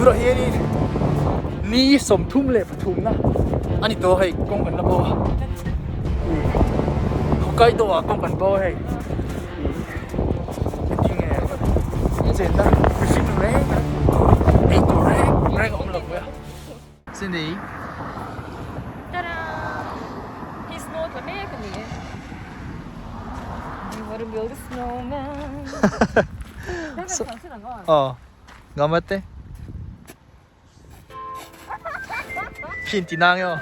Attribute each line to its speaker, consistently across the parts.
Speaker 1: Tunah hianin ni 33 na a ni tawh a hei kawng kan la bo a Hokkaido ah kawng kan bo a hei engtin nge chenna mihring reng reng ei tur reng reng a awm lo mai a. Cindy.
Speaker 2: Tada! Hi snow tla mek a ni e. Do you want to build a snowman?
Speaker 1: Aw, gambatte. Phin ti nang yo.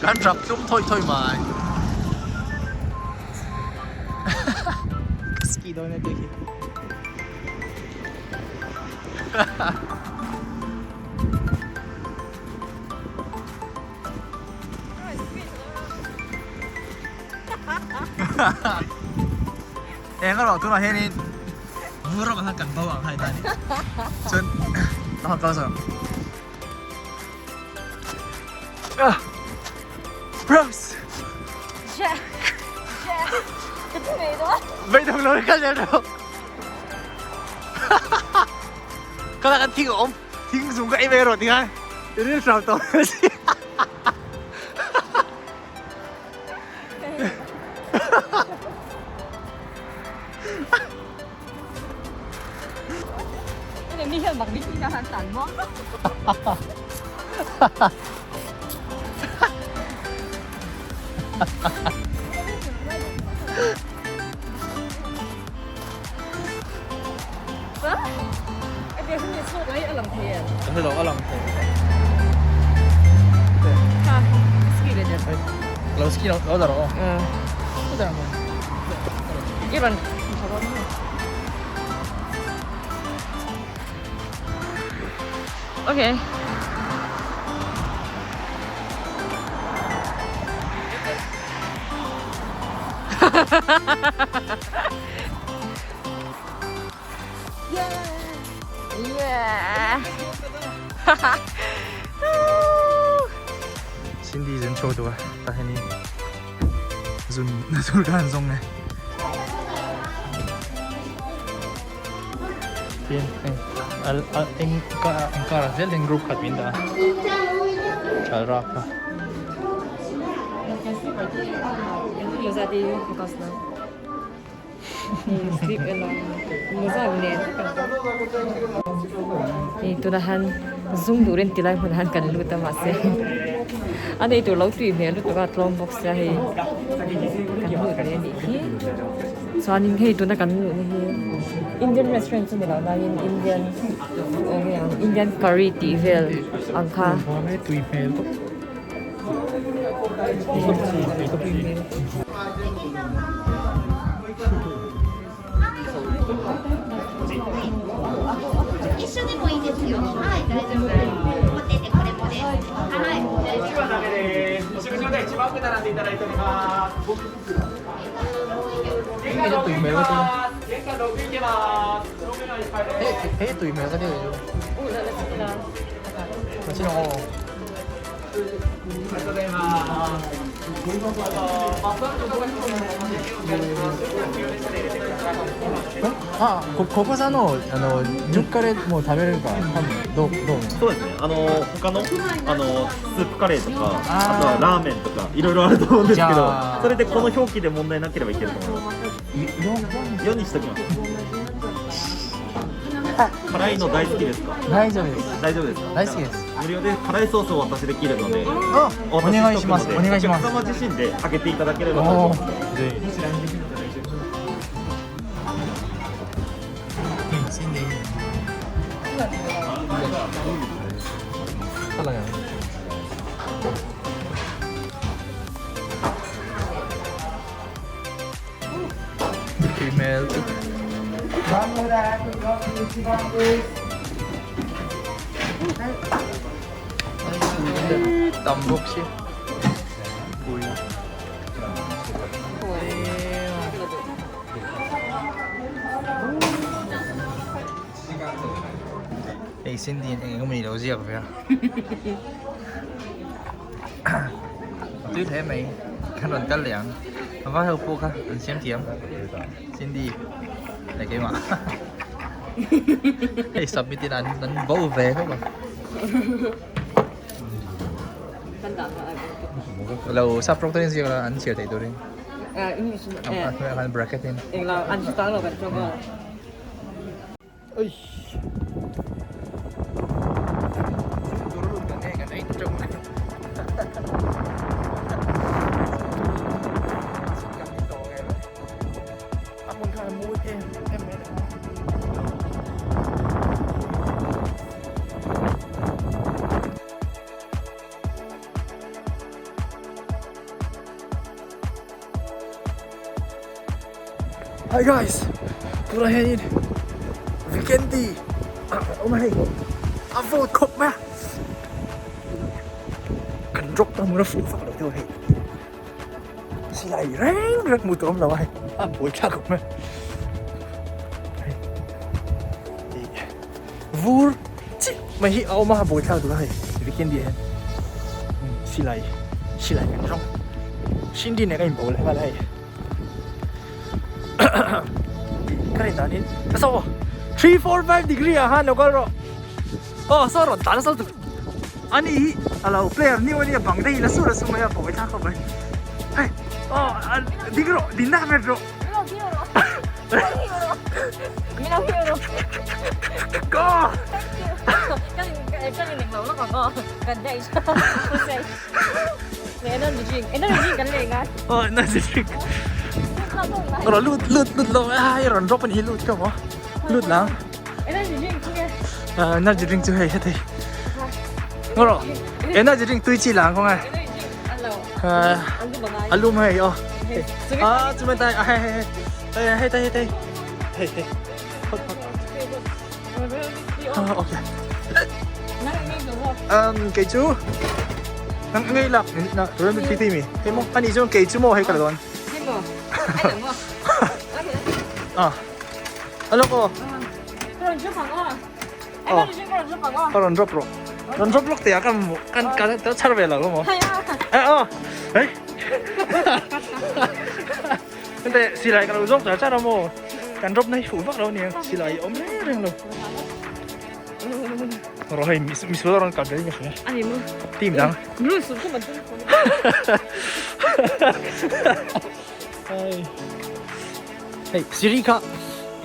Speaker 1: Kan rap tlum thawi thawi mai. Ka ski dawn e tih khi. Eng erawh tunah hianin vur ramah khan kan bo ang hai ta a ni. Chuan ka kal zawh. Ah! Bros!
Speaker 2: Jack! Jack! Ka ti mai dawn.
Speaker 1: Beidawng lo in kal zel rawh. Ka la kan thing a awm. Thing zung ka ei mai rawh ti khan i ril hram tawh mai si. Lo ski lo lo rawh aw.
Speaker 2: Okay. Yeah.
Speaker 1: Cindy zun chho tua ta heni zun na tur kan zong e. Tin al al eng ka eng kar zel eng group khat min da. Chal ra kha.
Speaker 2: Hei tunah han zum turin ti lai hmunah han kan lut a mahse a nei tur lo tui hmel lutuk a tlawm bawk sia hei kan lut leh anih hi chuanin hei tuna kan luhna hi Indian restaurant chu ni lo laiin Indian eng nge ang Indian curry tih vel ang kha.
Speaker 1: Hei tui hmel ka ti chu. あ、こここさんのあの10カレーもう食べれるから多分どうどう思う
Speaker 3: そうですね。あの他のあのスープカレーとか、あとはラーメンとかいろいろあると思うんですけ
Speaker 1: じゃ
Speaker 3: ど
Speaker 1: あ、
Speaker 3: それでこの表記で問題なければいけると思います。
Speaker 1: よ
Speaker 3: 4にしときます。辛いの大好きですか？
Speaker 1: 大丈夫です
Speaker 3: 大丈夫ですか？
Speaker 1: 大好きです。
Speaker 3: 無料で辛いソースをお渡しできるので、
Speaker 1: あ
Speaker 3: お
Speaker 1: お
Speaker 3: 渡し
Speaker 1: 願いします
Speaker 3: しとくので
Speaker 1: お願いします
Speaker 3: お客様自身で開けていただければと
Speaker 1: お
Speaker 3: 思います。
Speaker 1: Female. Tam bawk si. Pui. Hei Cindy in eng eng emaw lo ziak ve a. A tui hle mai. Kan rawn kal leh ang. A vai ho pawh kha an siam thiam. Cindy leh keimah. Hei submit in an an bo ve khawp ang. Lo sub rawk takin ziak la an chhiar theih turin. English bracket in.
Speaker 2: Englo an chutang lo kan tawng aw.
Speaker 1: Oi. Tur lut kan e kan ei teuh mai. A hmun khan a mawi em em mai a. Hi guys, tunah hianin Vikendi ah kan awm a hei a vawt khawp mai a kan drop ta hmun a fuh vak lo deuh a hei silai reng reng hmuh tur awm lo a hei a buai thlak khawp mai hei vur chiah mai hi a awm a buai thlak duh a hei Vikendi ah hian silai silai kan zawng Cindy nen ka inbawl leh nghal a hei. Ka rin danin ka saw 3 4 5 degree ah khan lo kal rawh aw saw rawn tlan nasa lutuk ani hi a lo player new ania bang te hi la sur a su mai a pawi thlak khawp mai hei aw ding rawh din na vet rawh go Rồi lút lút lút lo ai rawn drop ani hi lut ka maw lut lang energy drink chu hei heti ngawh energy drink tui chi lang kawng ai a lum hei aw a chu mai tai a hei hei hei hei tai hei tai hei hei hot hot okay um kei chu nang ngei lak na tuan mi thi mi hei mo ani chuan kei chu mo hei ka la dawn
Speaker 2: hei mo ai mo
Speaker 1: ah alo ko
Speaker 2: ka rawn drop ang aw ai ka rawn ka rawn drop ang aw
Speaker 1: ka rawn drop ro rawn drop lawk te a kan kan kan ta char ve lo mo eh aw eh Ente silai ka lo zawk char char a maw kan drop na hi fuh vak lo ania silai awm reng reng lo rawh hei misual a rawn kal ve in ka hria
Speaker 2: ani maw
Speaker 1: team dang
Speaker 2: blue suit chu man tum
Speaker 1: hei hei siri kha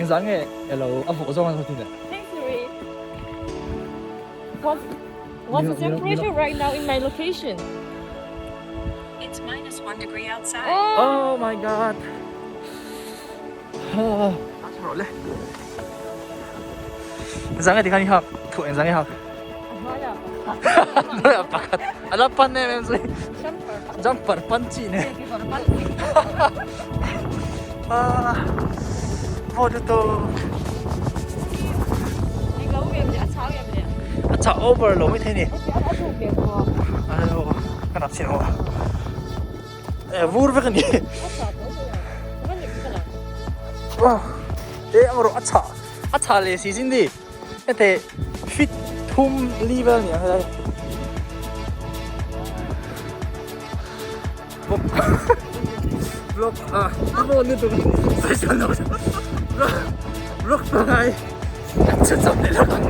Speaker 1: engzah nge elo a vawh zawng a tin le
Speaker 2: Hey Siri What What's the temperature right now in my location?
Speaker 4: It's minus 1 degree outside.
Speaker 1: Oh my god. Rawh le. Zang ti khan i hak. Thu eng zang i hak. Hnuaiah pakhat. A la pan em em zui. Jumper pan chi ne. Ah. Vawt lutuk. A chah over lo mai thei ni. Ayo ka nap chin ho. E vur vek ani. E ang ro a chah a chah leh si sin di. Hete fit thum li vel ni ang helai. Vlog ah a mawn lutuk sawi sawi lo vlog vlog pangai kan chhe chawp leh lawk ang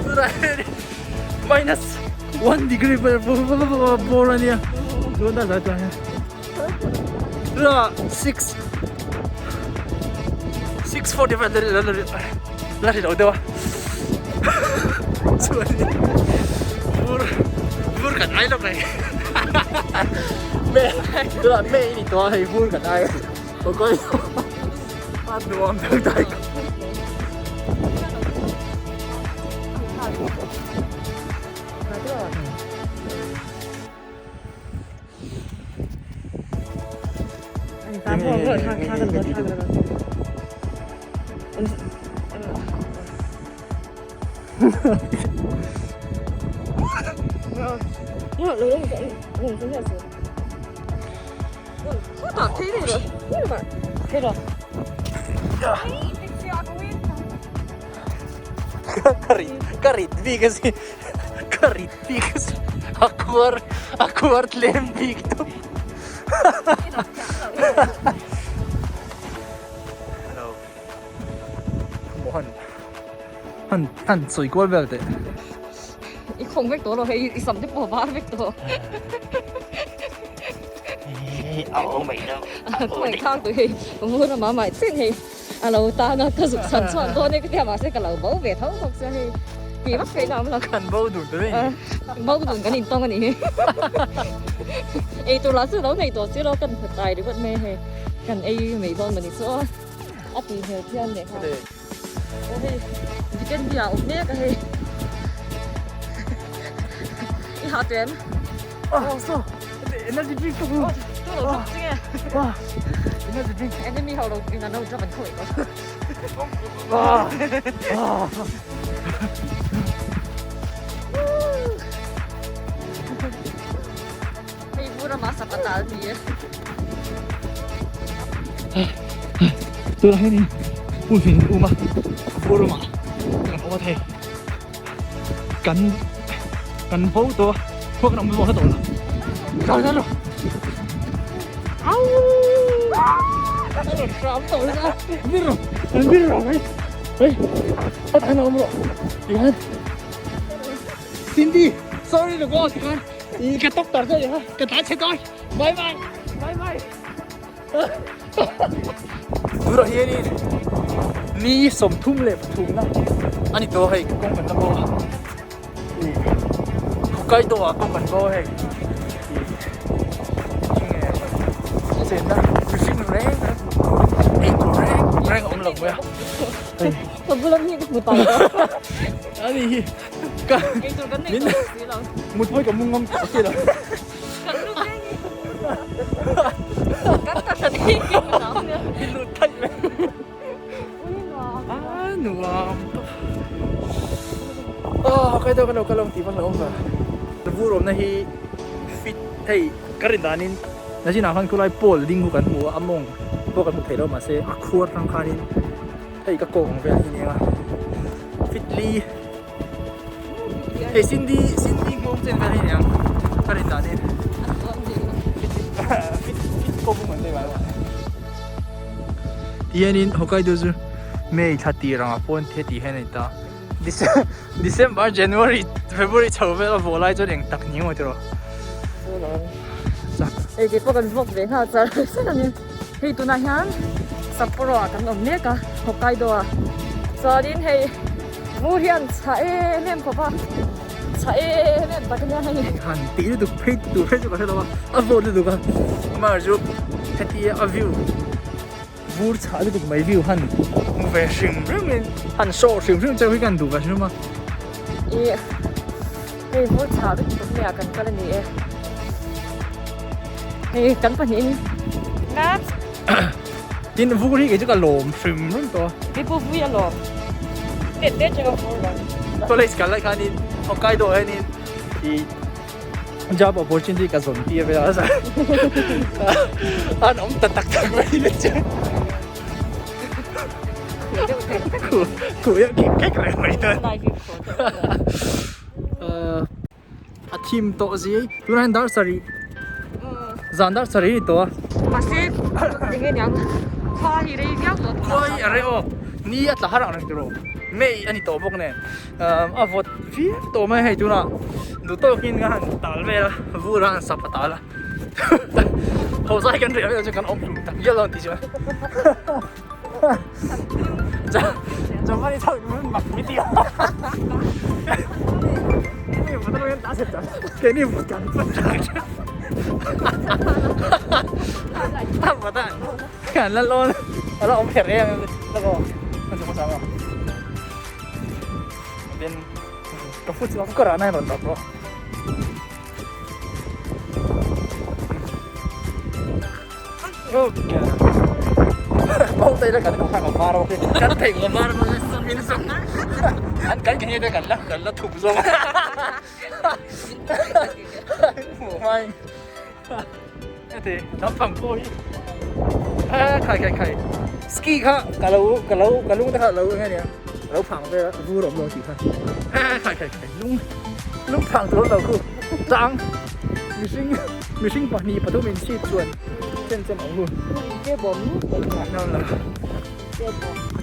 Speaker 1: chutah hian minus 1 degree bawr ania chuan a zai chuan hian chutah 6 6:45 la ri lo deuh a chuan vur vur kan ai lawk reng me tunah me i ni tawh a hei vur kan ai aw kawi a nuam deuh dai Ka rit bik a si ka rit bik a si a khuar a khuar tlem bik tuk. Hello. Maw han han han sawi kual vel teh.
Speaker 2: I khawng vek tawh lo hei i sam te pawh a var vek tawh. Khawngaih thlak tawh hei vur a mah chen hei a lo tan a ka zuk chhan chhuak dawn e ka tia mahse ka lo bo ve tho bawk sia hei tih vak theihna a awm lo.
Speaker 1: Kan bo dun ta vek a ni.
Speaker 2: Bo dun kan intawng a nih hi. Eitur lah chu lo nei tawh si lo kan hmu tai ringawt mai hei kan ei mai dawn mawni chu aw a tui hmel phian leh nghal. Aw hei weekend hi a awm mek a hei. I hah teh em?
Speaker 1: Ah so energy drink ka hmu.
Speaker 2: Tu lo drop chu nge?
Speaker 1: Ah energy drink.
Speaker 2: Enemy ho lo in an lo drop an khawi tawh.
Speaker 1: Ah ah.
Speaker 2: Hei vur ama sapata a ni e.
Speaker 1: Tunah hianin hmun um a vur ramah kan awm a thei. Kan kan bo tawh a khuak kan awm zawk hla tawh lo. Kal kal rawh. Au!
Speaker 2: Hram tawh lo a.
Speaker 1: Vir rawh. An vir rawh mai. Hei. A tan a awm rawh. Tikhan. Cindy, sorry to go tikhan. I ka tawk tar che ha. Ka tlan chhe dawn. Bye bye. Bye bye. Tunah hianin ni 33 na a ni tawh a hei kawng kan la bo a ih Hokkaido ah kawng kan bo a hei ih enge chenna mihring reng reng hmuh tur ei tur reng reng a awm lo mai a hei
Speaker 2: Ka bula mi ka hmu tawh lo
Speaker 1: a ni hi ka
Speaker 2: ei tur kan nei tawh si lo
Speaker 1: mut pawh hi ka mu ngam tawh si lo.
Speaker 2: Kan lut reng i. Kan ta tha thei ki ka nau nia.
Speaker 1: I lut thaih mai.
Speaker 2: Ui nuam.
Speaker 1: A nuam tawp. Ah Hokkaido kan lo kal ang tih vak lo awm ve. Vur awmna hi fit hei ka rin danin nachinah khan khulai pole ding khu kan hmu a, a mawng pawh kan hmu thei lo mahse a khuar tang khanin hei ka kawk ang vel hi nia fit li. Hei Cindy Cindy nghawng chen vel hi niang ka rin dan in fit fit pawh bung an nei mai mai tihianin Hokkaido chu May thla tir angah pawn the tih hian a ni ta December January February chho vel a vawh lai chuan eng tak ni maw tiraw
Speaker 2: Hei keipawh kan vlog ve nghal char char a ni hei tunah hian Sapporo ah kan awm mek a Hokkaido ah chuanin hei Vur hian chhah em em khawp a, chhah em em tak ania hei.
Speaker 1: Han tih lutuk phei tur phei chu ka hre lo a, a vawt lutuk a, amah chu hetia a view vur chhah lutuk mai view han hmu ve hrim hrim in han show hrim hrim cheu hi kan duh ve hrim a.
Speaker 2: Ih hei vur chhah lutuk mai ah kan kal a ni e, hei kan pahnihin maps.
Speaker 1: Tin vur hi kei chu ka lawm hrim hrim tawh a.
Speaker 2: Kei pawh vui a lawm. Tet tet chu ka vur lo.
Speaker 1: College kal lai khanin Hokkaido hianin i job opportunity ka zawn tir vel a an awm ta tak tak mai le chu. Khuh deuh khek khek reng mai chuan. A thim tawh zi tunah hian dar sarih zan dar sarih a ni tawh a.
Speaker 2: Mahse eng nge niang khua hi rei viau tawh
Speaker 1: khua hi a rei aw ni a tla har ang reng tiraw May a ni tawh bawk nen a vawt viau tawh mai hei tunah duh tawkin ka han tal vel a vur a han sap a tal a thaw zai kan reh vel chu kan awm hlum tak ngial dawn tih chuan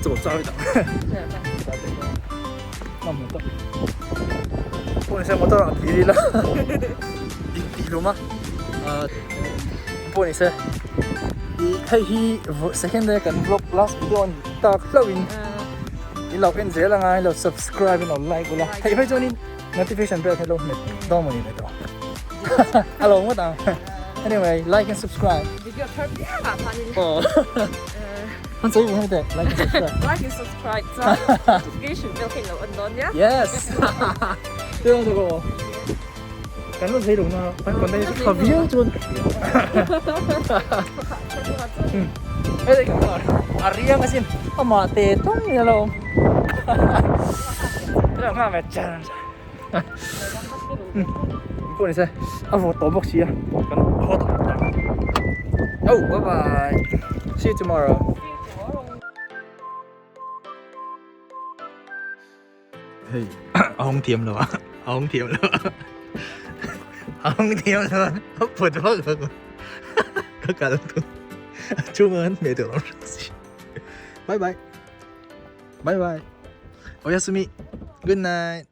Speaker 1: 怎么抓一档？不能先我到哪提了？底了吗？呃，不能先。Hei hi second day kan vlog last video an tak hlauhin i lo en zel anga i lo subscribe in lo like ula hei phei chuanin notification bell kha lo hmet dawn mawni le tawh a lo ngawt ang anyway like and subscribe
Speaker 2: video thar piang ah khanin
Speaker 1: aw han sawi ve hmete like and subscribe
Speaker 2: like and subscribe chuan notification bell kha in lo on dawn nia
Speaker 1: yes tiraw tiraw Kan la zei lo na kan content hi tha viau chuan ka hria. Hei kan car a riang asin amah te tum in a lo awm. Ka nghak ve char char. Pawh ni se a vawt tawh bawk si a kan haw tawh ang. Oh bye bye see you tomorrow. Hei a hawng thiam lo a a hawng thiam lo a a hawng thiam lo a a pawt vak vak a ka kal tu a chhungah an hmeh tur awm hran si bye bye bye bye oyasumi good night.